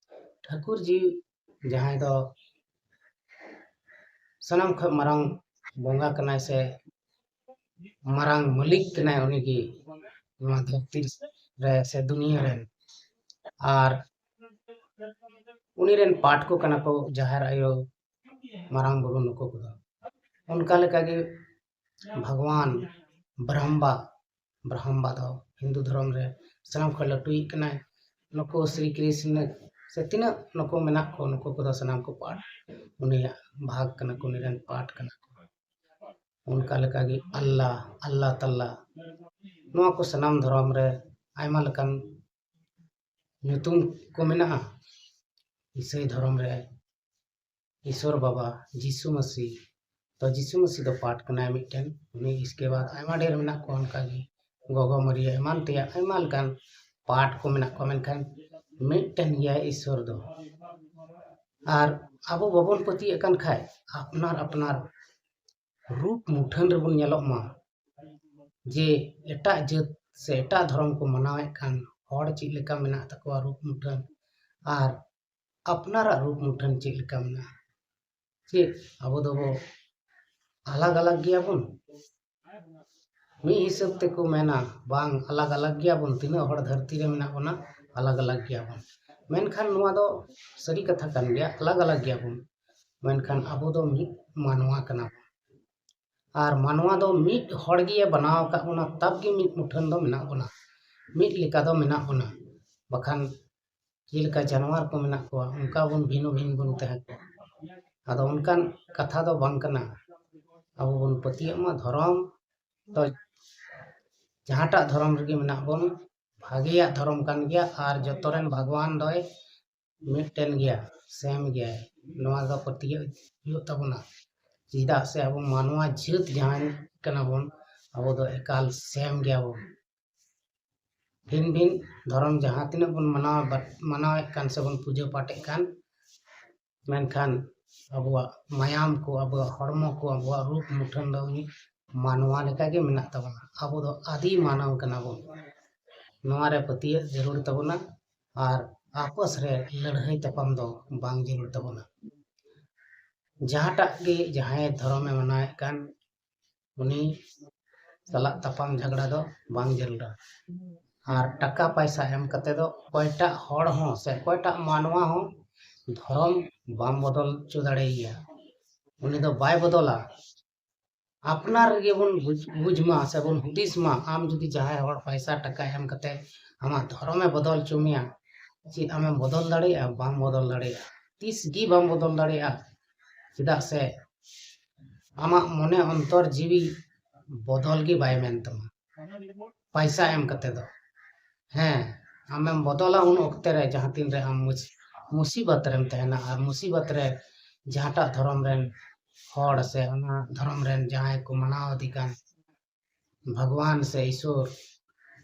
ᱴᱷᱟᱹᱠᱩᱨ ᱡᱤᱣᱤ ᱡᱟᱦᱟᱸᱭ ᱫᱚ ᱥᱟᱱᱟᱢ ᱠᱷᱚᱱ ᱢᱟᱨᱟᱝ ᱵᱚᱸᱜᱟ ᱠᱟᱱᱟᱭ ᱥᱮ ᱢᱟᱨᱟᱝ ᱢᱟᱹᱞᱤᱠ ᱠᱟᱱᱟᱭ, ᱩᱱᱤᱜᱮ ᱱᱚᱣᱟ ᱫᱷᱟᱹᱨᱛᱤ ᱨᱮ ᱥᱮ ᱫᱩᱱᱤᱭᱟᱹ ᱨᱮᱱ᱾ ᱟᱨ ᱩᱱᱤ ᱨᱮᱱ ᱯᱟᱴ ᱠᱚ ᱠᱟᱱᱟ ᱠᱚ ᱡᱟᱦᱮᱨ ᱟᱭᱳ, ᱢᱟᱨᱟᱝ ᱵᱩᱨᱩ, ᱱᱩᱠᱩ ᱠᱚᱫᱚ᱾ ᱚᱱᱠᱟ ᱞᱮᱠᱟᱜᱮ ᱵᱷᱟᱜᱽᱣᱟᱱ ᱵᱨᱟᱦᱢᱵᱟ, ᱵᱨᱟᱦᱢᱵᱟ ᱫᱚ ᱦᱤᱱᱫᱩ ᱫᱷᱚᱨᱚᱢ ᱨᱮ ᱥᱟᱱᱟᱢ ᱠᱷᱚᱱ ᱞᱟᱹᱴᱩᱭᱤᱡ ᱠᱟᱱᱟᱭ᱾ ᱱᱩᱠᱩ ᱥᱨᱤ ᱠᱨᱤᱥᱱᱚ ᱥᱮ ᱛᱤᱱᱟᱹᱜ ᱱᱩᱠᱩ ᱢᱮᱱᱟᱜ ᱠᱚ, ᱱᱩᱠᱩ ᱠᱚᱫᱚ ᱥᱟᱱᱟᱢ ᱠᱚ ᱯᱟᱴ, ᱩᱱᱤᱭᱟᱜ ᱵᱷᱟᱜᱽ ᱠᱟᱱᱟ ᱠᱚ, ᱩᱱᱤ ᱨᱮᱱ ᱯᱟᱴ ᱠᱟᱱᱟ ᱠᱚ᱾ ᱚᱱᱠᱟ ᱞᱮᱠᱟᱜᱮ ᱟᱞᱞᱟ, ᱟᱞᱞᱟ ᱛᱟᱞᱞᱟ, ᱱᱚᱣᱟ ᱠᱚ ᱥᱟᱱᱟᱢ ᱫᱷᱚᱨᱚᱢ ᱨᱮ ᱟᱭᱢᱟ ᱞᱮᱠᱟᱱ ᱧᱩᱛᱩᱢ ᱠᱚ ᱢᱮᱱᱟᱜᱼᱟ᱾ ᱤᱥᱟᱹᱭ ᱫᱷᱚᱨᱚᱢ ᱨᱮ ᱤᱥᱚᱨ ᱵᱟᱵᱟ, ᱡᱤᱥᱩ ᱢᱟᱹᱥᱤ, ᱛᱚ ᱡᱤᱥᱩ ᱢᱟᱹᱥᱤ ᱫᱚ ᱯᱟᱴ ᱠᱟᱱᱟᱭ ᱢᱤᱫᱴᱮᱱ᱾ ᱩᱱᱤ ᱤᱥᱠᱮ ᱵᱟᱫ ᱟᱭᱢᱟ ᱰᱷᱮᱨ ᱢᱮᱱᱟᱜ ᱠᱚᱣᱟ, ᱚᱱᱠᱟᱜᱮ ᱜᱚᱜᱚ ᱢᱟᱹᱨᱤᱭᱟ, ᱮᱢᱟᱱ ᱛᱮᱭᱟᱜ ᱟᱭᱢᱟ ᱞᱮᱠᱟᱱ ᱯᱟᱴ ᱠᱚ ᱢᱮᱱᱟᱜ ᱠᱚᱣᱟ, ᱢᱮᱱᱠᱷᱟᱱ ᱢᱤᱫᱴᱮᱱ ᱜᱮᱭᱟᱭ ᱤᱥᱚᱨ ᱫᱚ᱾ ᱟᱨ ᱟᱵᱚ ᱵᱟᱵᱚᱱ ᱯᱟᱹᱛᱭᱟᱹᱜ ᱠᱟᱱ ᱠᱷᱟᱡ, ᱟᱯᱱᱟᱨ ᱟᱯᱱᱟᱨ ᱨᱩᱯ ᱢᱩᱴᱷᱟᱹᱱ ᱨᱮᱵᱚᱱ ᱧᱮᱞᱚᱜ ᱢᱟ, ᱡᱮ ᱮᱴᱟᱜ ᱡᱟᱹᱛ ᱥᱮ ᱮᱴᱟᱜ ᱫᱷᱚᱨᱚᱢ ᱠᱚ ᱢᱟᱱᱟᱣᱮᱫ ᱠᱟᱱ ᱦᱚᱲ ᱪᱮᱫ ᱞᱮᱠᱟ ᱢᱮᱱᱟᱜ ᱛᱟᱠᱚᱣᱟ ᱨᱩᱯ ᱢᱩᱴᱷᱟᱹᱱ, ᱟᱨ ᱟᱯᱱᱟᱨᱟᱜ ᱨᱩᱯ ᱢᱩᱴᱷᱟᱹᱱ ᱪᱮᱫ ᱞᱮᱠᱟ ᱢᱮᱱᱟᱜᱼᱟ? ᱪᱮᱫ ᱟᱵᱚ ᱫᱚᱵᱚ ᱟᱞᱟᱜᱽ ᱟᱞᱟᱜᱽ ᱜᱮᱭᱟᱵᱚᱱ? ᱢᱤᱫ ᱦᱤᱥᱟᱹᱵ ᱛᱮᱠᱚ ᱢᱮᱱᱟ, ᱵᱟᱝ, ᱟᱞᱟᱜᱽ ᱟᱞᱟᱜᱽ ᱜᱮᱭᱟᱵᱚᱱ, ᱛᱤᱱᱟᱹᱜ ᱦᱚᱲ ᱫᱷᱟᱹᱨᱛᱤ ᱨᱮ ᱢᱮᱱᱟᱜ ᱵᱚᱱᱟ, ᱟᱞᱟᱜᱽ ᱟᱞᱟᱜᱽ ᱜᱮᱭᱟᱵᱚᱱ᱾ ᱢᱮᱱᱠᱷᱟᱱ ᱱᱚᱣᱟ ᱫᱚ ᱥᱟᱹᱨᱤ ᱠᱟᱛᱷᱟ ᱠᱟᱱ ᱜᱮᱭᱟ, ᱟᱞᱟᱜᱽ ᱟᱞᱟᱜᱽ ᱜᱮᱭᱟᱵᱚᱱ, ᱢᱮᱱᱠᱷᱟᱱ ᱟᱵᱚ ᱫᱚ ᱢᱤᱫ ᱢᱟᱱᱣᱟ ᱠᱟᱱᱟ ᱵᱚᱱ᱾ ᱟᱨ ᱢᱟᱱᱣᱟ ᱫᱚ ᱢᱤᱫ ᱦᱚᱲ ᱜᱮ ᱵᱮᱱᱟᱣ ᱟᱠᱟᱫ ᱵᱚᱱᱟ, ᱛᱟᱵ ᱜᱮ ᱢᱤᱫ ᱢᱩᱴᱷᱟᱹᱱ ᱫᱚ ᱢᱮᱱᱟᱜ ᱵᱚᱱᱟ, ᱢᱤᱫ ᱞᱮᱠᱟ ᱫᱚ ᱢᱮᱱᱟᱜ ᱵᱚᱱᱟ᱾ ᱵᱟᱠᱷᱟᱱ ᱪᱮᱫ ᱞᱮᱠᱟ ᱡᱟᱱᱣᱟᱨ ᱠᱚ ᱢᱮᱱᱟᱜ ᱠᱚᱣᱟ, ᱚᱱᱠᱟ ᱵᱚᱱ ᱵᱷᱤᱱᱟᱹ ᱵᱷᱤᱱ ᱵᱚᱱ ᱛᱟᱦᱮᱸ ᱠᱚᱜᱼᱟ᱾ ᱟᱫᱚ ᱚᱱᱠᱟᱱ ᱠᱟᱛᱷᱟ ᱫᱚ ᱵᱟᱝ ᱠᱟᱱᱟ᱾ ᱟᱵᱚ ᱵᱚᱱ ᱯᱟᱹᱛᱭᱟᱹᱜ ᱢᱟ, ᱫᱷᱚᱨᱚᱢ ᱫᱚ ᱡᱟᱦᱟᱸᱴᱟᱜ ᱫᱷᱚᱨᱚᱢ ᱨᱮᱜᱮ ᱢᱮᱱᱟᱜ ᱵᱚᱱ, ᱵᱷᱟᱜᱮᱭᱟᱜ ᱫᱷᱚᱨᱚᱢ ᱠᱟᱱ ᱜᱮᱭᱟ, ᱟᱨ ᱡᱚᱛᱚ ᱨᱮᱱ ᱵᱷᱟᱜᱽᱣᱟᱱ ᱫᱚᱭ ᱢᱤᱫᱴᱮᱱ ᱜᱮᱭᱟ, ᱥᱮᱢ ᱜᱮᱭᱟᱭ᱾ ᱱᱚᱣᱟ ᱫᱚ ᱯᱟᱹᱛᱭᱟᱹᱣ ᱦᱩᱭᱩᱜ ᱛᱟᱵᱚᱱᱟ, ᱪᱮᱫᱟᱜ ᱥᱮ ᱟᱵᱚ ᱢᱟᱱᱣᱟ ᱡᱟᱹᱛ ᱡᱟᱦᱟᱸᱭ ᱠᱟᱱᱟ ᱵᱚᱱ, ᱟᱵᱚ ᱫᱚ ᱮᱠᱟᱞ ᱥᱮᱢ ᱜᱮᱭᱟ ᱵᱚᱱ᱾ ᱵᱷᱤᱱ ᱵᱷᱤᱱ ᱫᱷᱚᱨᱚᱢ ᱡᱟᱦᱟᱸ ᱛᱤᱱᱟᱹᱜ ᱵᱚᱱ ᱢᱟᱱᱟᱣ ᱵᱟᱛ-, ᱢᱟᱱᱟᱣᱮᱫ ᱠᱟᱱ ᱥᱮᱵᱚᱱ ᱯᱩᱡᱟᱹ ᱯᱟᱴᱮᱫ ᱠᱟᱱ, ᱢᱮᱱᱠᱷᱟᱱ ᱟᱵᱚᱣᱟᱜ ᱢᱟᱭᱟᱢ ᱠᱚ, ᱟᱵᱚᱣᱟᱜ ᱦᱚᱲᱢᱚ ᱠᱚ, ᱟᱵᱚᱣᱟᱜ ᱨᱩᱯ ᱢᱩᱴᱷᱟᱹᱱ ᱫᱚ ᱩᱱᱤ ᱢᱟᱱᱣᱟ ᱞᱮᱠᱟᱜᱮ ᱢᱮᱱᱟᱜ ᱛᱟᱵᱚᱱᱟ᱾ ᱟᱵᱚ ᱫᱚ ᱟᱹᱫᱤ ᱢᱟᱱᱣ ᱠᱟᱱᱟ ᱵᱚᱱ᱾ ᱱᱚᱣᱟ ᱨᱮ ᱯᱟᱹᱛᱭᱟᱹᱜ ᱡᱟᱹᱨᱩᱲ ᱛᱟᱵᱚᱱᱟ ᱟᱨ ᱟᱯᱚᱥ ᱨᱮ ᱞᱟᱹᱲᱦᱟᱹᱭ ᱛᱟᱯᱟᱢ ᱫᱚ ᱵᱟᱝ ᱡᱟᱹᱨᱩᱲ ᱛᱟᱵᱚᱱᱟ᱾ ᱡᱟᱦᱟᱸᱴᱟᱜ ᱜᱮ ᱡᱟᱦᱟᱸᱭ ᱫᱷᱚᱨᱚᱢᱮ ᱢᱟᱱᱟᱣᱮᱫ ᱠᱟᱱ, ᱩᱱᱤ ᱥᱟᱞᱟᱜ ᱛᱟᱯᱟᱢ ᱡᱷᱟᱜᱽᱲᱟ ᱫᱚ ᱵᱟᱝ ᱡᱟᱹᱨᱩᱲᱟ᱾ ᱟᱨ ᱴᱟᱠᱟ ᱯᱟᱭᱥᱟ ᱮᱢ ᱠᱟᱛᱮ ᱫᱚ ᱚᱠᱚᱭᱴᱟᱜ ᱦᱚᱲ ᱦᱚᱸ ᱥᱮ ᱚᱠᱚᱭᱴᱟᱜ ᱢᱟᱱᱣᱟ ᱦᱚᱸ ᱫᱷᱚᱨᱚᱢ ᱵᱟᱢ ᱵᱚᱫᱚᱞ ᱦᱚᱪᱚ ᱫᱟᱲᱮᱭᱟᱭᱟ᱾ ᱩᱱᱤ ᱫᱚ ᱵᱟᱭ ᱵᱚᱫᱚᱞᱟ᱾ ᱟᱯᱱᱟᱨ ᱨᱮᱜᱮ ᱵᱚᱱ ᱵᱩᱡᱽ, ᱵᱩᱡᱽ ᱢᱟ ᱥᱮ ᱵᱚᱱ ᱦᱩᱫᱤᱥ ᱢᱟ, ᱟᱢ ᱡᱩᱫᱤ ᱡᱟᱦᱟᱸᱭ ᱦᱚᱲ ᱯᱟᱭᱥᱟ ᱴᱟᱠᱟ ᱮᱢ ᱠᱟᱛᱮ ᱟᱢᱟᱜ ᱫᱷᱚᱨᱚᱢᱮ ᱵᱚᱫᱚᱞ ᱦᱚᱪᱚ ᱢᱮᱭᱟ, ᱪᱮᱫ ᱟᱢᱮᱢ ᱵᱚᱫᱚᱞ ᱫᱟᱲᱮᱭᱟᱜᱼᱟ? ᱵᱟᱢ ᱵᱚᱫᱚᱞ ᱫᱟᱲᱮᱭᱟᱜᱼᱟ, ᱛᱤᱥ ᱜᱮ ᱵᱟᱢ ᱵᱚᱫᱚᱞ ᱫᱟᱲᱮᱭᱟᱜᱼᱟ᱾ ᱪᱮᱫᱟᱜ ᱥᱮ ᱟᱢᱟᱜ ᱢᱚᱱᱮ ᱚᱱᱛᱚᱨ ᱡᱤᱣᱤ ᱵᱚᱫᱚᱞ ᱜᱮ ᱵᱟᱭ ᱢᱮᱱ ᱛᱟᱢᱟ ᱯᱟᱭᱥᱟ ᱮᱢ ᱠᱟᱛᱮ ᱫᱚ᱾ ᱦᱮᱸ, ᱟᱢᱮᱢ ᱵᱚᱫᱚᱞᱟ ᱩᱱ ᱚᱠᱛᱮ ᱨᱮ ᱡᱟᱦᱟᱸ ᱛᱤᱱ ᱨᱮ ᱟᱢ ᱢᱩᱥ-, ᱢᱩᱥᱤᱵᱚᱛ ᱨᱮᱢ ᱛᱟᱦᱮᱱᱟ, ᱟᱨ ᱢᱩᱥᱤᱵᱚᱛ ᱨᱮ ᱡᱟᱦᱟᱸᱴᱟᱜ ᱫᱷᱚᱨᱚᱢ ᱨᱮᱱ ᱦᱚᱲ ᱥᱮ ᱚᱱᱟ ᱫᱷᱚᱨᱚᱢ ᱨᱮᱱ ᱡᱟᱦᱟᱸᱭ ᱠᱚ ᱢᱟᱱᱟᱣ ᱤᱫᱤ ᱠᱟᱱ ᱵᱷᱟᱜᱽᱣᱟᱱ ᱥᱮ ᱤᱥᱚᱨ,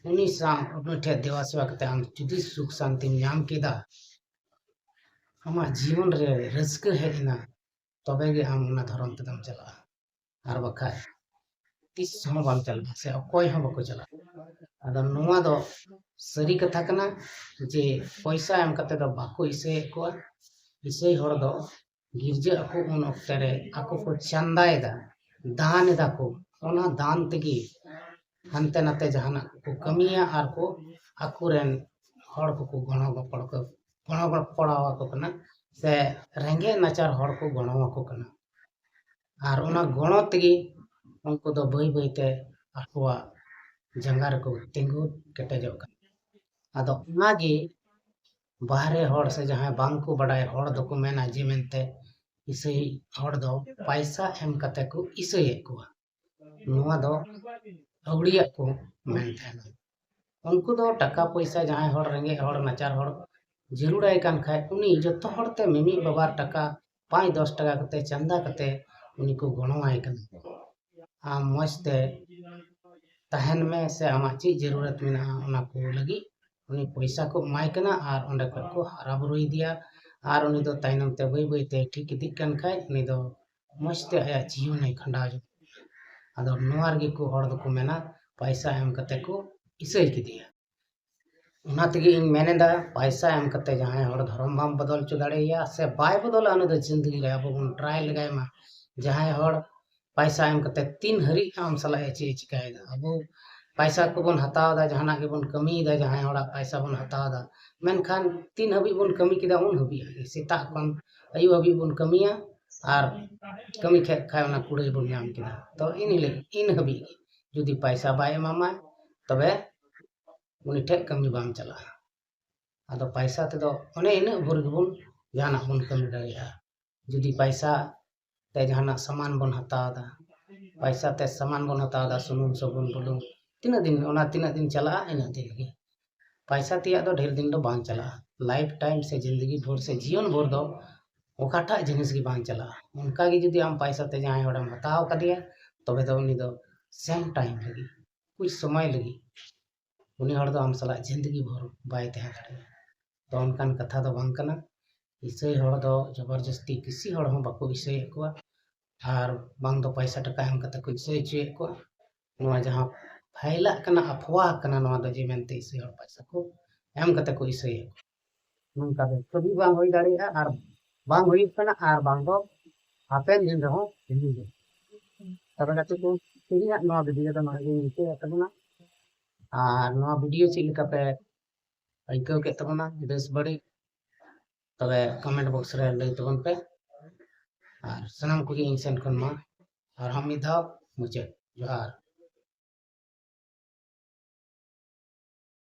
ᱩᱱᱤ ᱥᱟᱶ, ᱩᱱᱤ ᱴᱷᱮᱱ ᱫᱮᱵᱟ ᱥᱮᱵᱟ ᱠᱟᱛᱮ ᱟᱢ ᱡᱩᱫᱤ ᱥᱩᱠ ᱥᱟᱱᱛᱤᱢ ᱧᱟᱢ ᱠᱮᱫᱟ, ᱟᱢᱟᱜ ᱡᱤᱭᱚᱱ ᱨᱮ ᱨᱟᱹᱥᱠᱟᱹ ᱦᱮᱡ ᱮᱱᱟ, ᱛᱚᱵᱮ ᱜᱮ ᱟᱢ ᱚᱱᱟ ᱫᱷᱚᱨᱚᱢ ᱛᱮᱫᱚᱢ ᱪᱟᱞᱟᱜᱼᱟ᱾ ᱟᱨ ᱵᱟᱠᱷᱟᱡ ᱛᱤᱥ ᱦᱚᱸ ᱵᱟᱢ ᱪᱟᱞᱟᱜᱼᱟ ᱥᱮ ᱚᱠᱚᱭ ᱦᱚᱸ ᱵᱟᱠᱚ ᱪᱟᱞᱟᱜᱼᱟ᱾ ᱟᱫᱚ ᱱᱚᱣᱟ ᱫᱚ ᱥᱟᱹᱨᱤ ᱠᱟᱛᱷᱟ ᱠᱟᱱᱟ ᱡᱮ ᱯᱚᱭᱥᱟ ᱮᱢ ᱠᱟᱛᱮ ᱫᱚ ᱵᱟᱠᱚ ᱤᱥᱟᱹᱭᱮᱫ ᱠᱚᱣᱟ᱾ ᱤᱥᱟᱹᱭ ᱦᱚᱲ ᱫᱚ ᱜᱤᱨᱡᱟᱹ ᱟᱠᱚ ᱩᱱ ᱚᱠᱛᱮ ᱨᱮ ᱟᱠᱚ ᱠᱚ ᱪᱟᱸᱫᱟᱭᱮᱫᱟ, ᱫᱟᱱ ᱮᱫᱟ ᱠᱚ᱾ ᱚᱱᱟ ᱫᱟᱱ ᱛᱮᱜᱮ ᱦᱟᱱᱛᱮ ᱱᱟᱛᱮ ᱡᱟᱦᱟᱱᱟᱜ ᱠᱚ ᱠᱟᱹᱢᱤᱭᱟ ᱟᱨ ᱠᱚ ᱟᱠᱚᱨᱮᱱ ᱦᱚᱲ ᱠᱚᱠᱚ ᱜᱚᱲᱚ ᱜᱚᱯᱚᱲ ᱠᱚ, ᱜᱚᱲᱚ ᱜᱚᱯᱚᱲ ᱟᱠᱚ ᱠᱟᱱᱟ ᱥᱮ ᱨᱮᱸᱜᱮᱡ ᱱᱟᱪᱟᱨ ᱦᱚᱲ ᱠᱚ ᱜᱚᱲᱚ ᱟᱠᱚ ᱠᱟᱱᱟ᱾ ᱟᱨ ᱚᱱᱟ ᱜᱚᱲᱚ ᱛᱮᱜᱮ ᱩᱱᱠᱩ ᱫᱚ ᱵᱟᱹᱭ ᱵᱟᱹᱭᱛᱮ ᱟᱠᱚᱣᱟᱜ ᱡᱟᱸᱜᱟ ᱨᱮᱠᱚ ᱛᱤᱸᱜᱩ ᱠᱮᱴᱮᱡᱚᱜ ᱠᱟᱱᱟ᱾ ᱟᱫᱚ ᱚᱱᱟᱜᱮ ᱵᱟᱦᱨᱮ ᱦᱚᱲ ᱥᱮ ᱡᱟᱦᱟᱸᱭ ᱵᱟᱝ ᱠᱚ ᱵᱟᱰᱟᱭ ᱦᱚᱲ ᱫᱚᱠᱚ ᱢᱮᱱᱟ ᱡᱮ ᱢᱮᱱᱛᱮ ᱤᱥᱟᱹᱭ ᱦᱚᱲ ᱫᱚ ᱯᱟᱭᱥᱟ ᱮᱢ ᱠᱟᱛᱮ ᱠᱚ ᱤᱥᱟᱹᱭᱮᱫ ᱠᱚᱣᱟ᱾ ᱱᱚᱣᱟ ᱫᱚ ᱟᱹᱣᱲᱤᱭᱟᱜ ᱠᱚ ᱢᱮᱱ ᱛᱟᱦᱮᱱᱟ᱾ ᱩᱱᱠᱩ ᱫᱚ ᱴᱟᱠᱟ ᱯᱚᱭᱥᱟ ᱡᱟᱦᱟᱸᱭ ᱦᱚᱲ ᱨᱮᱸᱜᱮᱡ ᱦᱚᱲ ᱱᱟᱪᱟᱨ ᱦᱚᱲ ᱡᱟᱹᱨᱩᱲᱟᱭ ᱠᱟᱱ ᱠᱷᱟᱡ ᱩᱱᱤ ᱡᱚᱛᱚ ᱦᱚᱲ ᱛᱮ ᱢᱤᱢᱤᱫ ᱵᱟᱵᱟᱨ ᱴᱟᱠᱟ ᱯᱟᱸᱪ ᱫᱚᱥ ᱴᱟᱠᱟ ᱠᱟᱛᱮ ᱪᱟᱸᱫᱟ ᱠᱟᱛᱮ ᱩᱱᱤ ᱠᱚ ᱜᱚᱲᱚᱣᱟᱭ ᱠᱟᱱᱟ᱾ ᱟᱢ ᱢᱚᱡᱽ ᱛᱮ ᱛᱟᱦᱮᱱ ᱢᱮ ᱥᱮ ᱟᱢᱟᱜ ᱪᱮᱫ ᱡᱟᱹᱨᱩᱲᱟᱛ ᱢᱮᱱᱟᱜᱼᱟ ᱚᱱᱟ ᱠᱚ ᱞᱟᱹᱜᱤᱫ ᱩᱱᱤ ᱯᱚᱭᱥᱟ ᱠᱚ ᱮᱢᱟᱭ ᱠᱟᱱᱟ ᱟᱨ ᱚᱸᱰᱮ ᱠᱷᱚᱡ ᱠᱚ ᱦᱟᱨᱟ ᱵᱩᱨᱩᱭᱮᱫᱮᱭᱟ᱾ ᱟᱨ ᱩᱱᱤ ᱫᱚ ᱛᱟᱭᱱᱚᱢ ᱛᱮ ᱵᱟᱹᱭ ᱵᱟᱹᱭ ᱛᱮ ᱴᱷᱤᱠ ᱤᱫᱤᱜ ᱠᱟᱱ ᱠᱷᱟᱡ ᱩᱱᱤ ᱫᱚ ᱢᱚᱡᱽ ᱛᱮ ᱟᱭᱟᱜ ᱡᱤᱭᱚᱱᱮ ᱠᱷᱟᱸᱰᱟᱣ ᱡᱚᱝᱟ᱾ ᱟᱫᱚ ᱱᱚᱣᱟ ᱨᱮᱜᱮ ᱠᱚ ᱦᱚᱲ ᱫᱚᱠᱚ ᱢᱮᱱᱟ ᱯᱟᱭᱥᱟ ᱮᱢ ᱠᱟᱛᱮ ᱠᱚ ᱤᱥᱟᱹᱭ ᱠᱮᱫᱮᱭᱟ᱾ ᱚᱱᱟ ᱛᱮᱜᱮ ᱤᱧ ᱢᱮᱱ ᱮᱫᱟ ᱯᱟᱭᱥᱟ ᱮᱢ ᱠᱟᱛᱮ ᱡᱟᱦᱟᱸᱭ ᱦᱚᱲ ᱫᱷᱚᱨᱚᱢ ᱵᱟᱢ ᱵᱚᱫᱚᱞ ᱦᱚᱪᱚ ᱫᱟᱲᱮᱭᱟᱭᱟ ᱥᱮ ᱵᱟᱭ ᱵᱚᱫᱚᱞᱟ ᱩᱱᱤ ᱫᱚ ᱡᱤᱱᱫᱮᱜᱤ ᱨᱮ ᱟᱵᱚ ᱵᱚᱱ ᱴᱨᱟᱭ ᱞᱮᱜᱟᱭ ᱢᱟ᱾ ᱡᱟᱦᱟᱸᱭ ᱦᱚᱲ ᱯᱟᱭᱥᱟ ᱮᱢ ᱠᱟᱛᱮ ᱛᱤᱱ ᱦᱟᱹᱨᱤᱡ ᱟᱢ ᱥᱟᱞᱟᱜ ᱮ ᱪᱮᱫ ᱮ ᱪᱤᱠᱟᱭᱮᱫᱟ? ᱟᱵᱚ ᱯᱟᱭᱥᱟ ᱠᱚᱵᱚᱱ ᱦᱟᱛᱟᱣ ᱮᱫᱟ, ᱡᱟᱦᱟᱱᱟᱜ ᱜᱮᱵᱚᱱ ᱠᱟᱹᱢᱤᱭᱮᱫᱟ, ᱡᱟᱦᱟᱸᱭ ᱦᱚᱲᱟᱜ ᱯᱟᱭᱥᱟ ᱵᱚᱱ ᱦᱟᱛᱟᱣ ᱮᱫᱟ, ᱢᱮᱱᱠᱷᱟᱱ ᱛᱤᱱ ᱦᱟᱹᱵᱤᱡ ᱵᱚᱱ ᱠᱟᱹᱢᱤ ᱠᱮᱫᱟ ᱩᱱ ᱦᱟᱹᱵᱤᱡ ᱜᱮ, ᱥᱮᱛᱟᱜ ᱠᱷᱚᱱ ᱟᱹᱭᱩᱵ ᱦᱟᱹᱵᱤᱡ ᱵᱚᱱ ᱠᱟᱹᱢᱤᱭᱟ ᱟᱨ ᱠᱟᱹᱢᱤ ᱠᱮᱫ ᱠᱷᱟᱡ ᱚᱱᱟ ᱠᱩᱲᱟᱹᱭ ᱵᱚᱱ ᱧᱟᱢ ᱠᱮᱫᱟ᱾ ᱛᱚ ᱤᱱ ᱦᱤᱞᱳᱜ ᱤᱱ ᱦᱟᱹᱵᱤᱡ ᱜᱮ ᱡᱩᱫᱤ ᱯᱟᱭᱥᱟ ᱵᱟᱭ ᱮᱢᱟᱢᱟ ᱛᱚᱵᱮ ᱩᱱᱤ ᱴᱷᱮᱡ ᱠᱟᱹᱢᱤ ᱵᱟᱝ ᱪᱟᱞᱟᱜᱼᱟ᱾ ᱟᱫᱚ ᱯᱟᱭᱥᱟ ᱛᱮᱫᱚ ᱚᱱᱮ ᱤᱱᱟᱹᱜ ᱵᱷᱳᱨ ᱜᱮᱵᱚᱱ ᱡᱟᱦᱟᱱᱟᱜ ᱵᱚᱱ ᱠᱟᱹᱢᱤ ᱫᱟᱲᱮᱭᱟᱜᱼᱟ᱾ ᱡᱩᱫᱤ ᱯᱟᱭᱥᱟ ᱛᱮ ᱡᱟᱦᱟᱱᱟᱜ ᱥᱟᱢᱟᱱ ᱵᱚᱱ ᱦᱟᱛᱟᱣ ᱮᱫᱟ, ᱯᱟᱭᱥᱟ ᱛᱮ ᱥᱟᱢᱟᱱ ᱵᱚᱱ ᱦᱟᱛᱟᱣ ᱮᱫᱟ, ᱥᱩᱱᱩᱢ, ᱥᱟᱵᱚᱱ, ᱵᱩᱞᱩᱝ, ᱛᱤᱱᱟᱹᱜ ᱫᱤᱱ, ᱚᱱᱟ ᱛᱤᱱᱟᱹᱜ ᱫᱤᱱ ᱪᱟᱞᱟᱜᱼᱟ ᱤᱱᱟᱹᱜ ᱫᱤᱱ ᱜᱮ᱾ ᱯᱟᱭᱥᱟ ᱛᱮᱭᱟᱜ ᱫᱚ ᱰᱷᱮᱨ ᱫᱤᱱ ᱫᱚ ᱵᱟᱝ ᱪᱟᱞᱟᱜᱼᱟ᱾ ᱞᱟᱭᱤᱯᱷ ᱴᱟᱭᱤᱢ ᱥᱮ ᱡᱤᱱᱫᱮᱜᱤ ᱵᱷᱳᱨ ᱥᱮ ᱡᱤᱭᱚᱱ ᱵᱷᱳᱨ ᱫᱚ ᱚᱠᱟᱴᱟᱜ ᱡᱤᱱᱤᱥ ᱜᱮ ᱵᱟᱝ ᱪᱟᱞᱟᱜᱼᱟ᱾ ᱚᱱᱠᱟ ᱜᱮ ᱡᱩᱫᱤ ᱟᱢ ᱯᱟᱭᱥᱟ ᱛᱮ ᱡᱟᱦᱟᱸᱭ ᱦᱚᱲᱮᱢ ᱦᱟᱛᱟᱣ ᱟᱠᱟᱫᱮᱭᱟ ᱛᱚᱵᱮ ᱫᱚ ᱩᱱᱤ ᱫᱚ ᱥᱮᱢ ᱴᱟᱭᱤᱢ ᱞᱟᱹᱜᱤᱫ, ᱠᱩᱪ ᱥᱚᱢᱚᱭ ᱞᱟᱹᱜᱤᱫ ᱩᱱᱤ ᱦᱚᱲ ᱫᱚ ᱟᱢ ᱥᱟᱞᱟᱜ ᱡᱤᱱᱫᱮᱜᱤ ᱵᱷᱳᱨ ᱵᱟᱭ ᱛᱟᱦᱮᱸ ᱫᱟᱲᱮᱭᱟᱜᱼᱟ᱾ ᱛᱚ ᱚᱱᱠᱟᱱ ᱠᱟᱛᱷᱟ ᱫᱚ ᱵᱟᱝ ᱠᱟᱱᱟ᱾ ᱤᱥᱟᱹᱭ ᱦᱚᱲ ᱫᱚ ᱡᱚᱵᱚᱨᱡᱚᱥᱛᱤ ᱠᱤᱥᱤ ᱦᱚᱲ ᱦᱚᱸ ᱵᱟᱠᱚ ᱤᱥᱟᱹᱭᱮᱫ ᱠᱚᱣᱟ ᱟᱨ ᱵᱟᱝ ᱫᱚ ᱯᱟᱭᱥᱟ ᱴᱟᱠᱟ ᱮᱢ ᱠᱟᱛᱮ ᱠᱚ ᱤᱥᱟᱹᱭ ᱦᱚᱪᱚᱭᱮᱫ ᱠᱚᱣᱟ᱾ ᱱᱚᱣᱟ ᱡᱟᱦᱟᱸ ᱯᱷᱟᱭᱞᱟᱜ ᱠᱟᱱᱟ, ᱟᱯᱷᱣᱟ ᱠᱟᱱᱟ, ᱱᱚᱣᱟ ᱫᱚ ᱡᱮ ᱢᱮᱱᱛᱮ ᱤᱥᱟᱹᱭ ᱦᱚᱲ ᱯᱟᱭᱥᱟ ᱠᱚ ᱮᱢ ᱠᱟᱛᱮ ᱠᱚ ᱤᱥᱟᱹᱭᱮᱫ ᱠᱚᱣᱟ, ᱱᱚᱝᱠᱟ ᱫᱚ ᱠᱟᱹᱢᱤ ᱵᱟᱝ ᱦᱩᱭ ᱫᱟᱲᱮᱭᱟᱜᱼᱟ ᱟᱨ ᱵᱟᱝ ᱦᱩᱭᱩᱜ ᱠᱟᱱᱟ ᱟᱨ ᱵᱟᱝ ᱫᱚ ᱦᱟᱯᱮᱱ ᱫᱤᱱ ᱨᱮᱦᱚᱸ ᱦᱩᱭᱩᱜᱼᱟ᱾ ᱛᱚᱵᱮ ᱜᱟᱛᱮ ᱠᱚ, ᱛᱮᱦᱮᱧᱟᱜ ᱱᱚᱣᱟ ᱵᱷᱤᱰᱤᱭᱳ ᱫᱚ ᱱᱚᱰᱮ ᱜᱤᱧ ᱢᱩᱪᱟᱹᱫ ᱮᱫ ᱛᱟᱵᱚᱱᱟ᱾ ᱟᱨ ᱱᱚᱣᱟ ᱵᱷᱤᱰᱤᱭᱳ ᱪᱮᱫ ᱞᱮᱠᱟ ᱯᱮ ᱟᱹᱭᱠᱟᱹᱣ ᱠᱮᱫ ᱛᱟᱵᱚᱱᱟ, ᱵᱮᱥ ᱵᱟᱹᱲᱤᱡ, ᱛᱚᱵᱮ ᱠᱚᱢᱮᱱᱴ ᱵᱚᱠᱥ ᱨᱮ ᱞᱟᱹᱭ ᱛᱟᱵᱚᱱ ᱯᱮ᱾ ᱟᱨ ᱥᱟᱱᱟᱢ ᱠᱚᱜᱮ ᱤᱧ ᱥᱮᱱ ᱠᱷᱚᱱ ᱢᱟ ᱟᱨᱦᱚᱸ ᱢᱤᱫ ᱫᱷᱟᱣ ᱢᱩᱪᱟᱹᱫ ᱡᱚᱦᱟᱨ᱾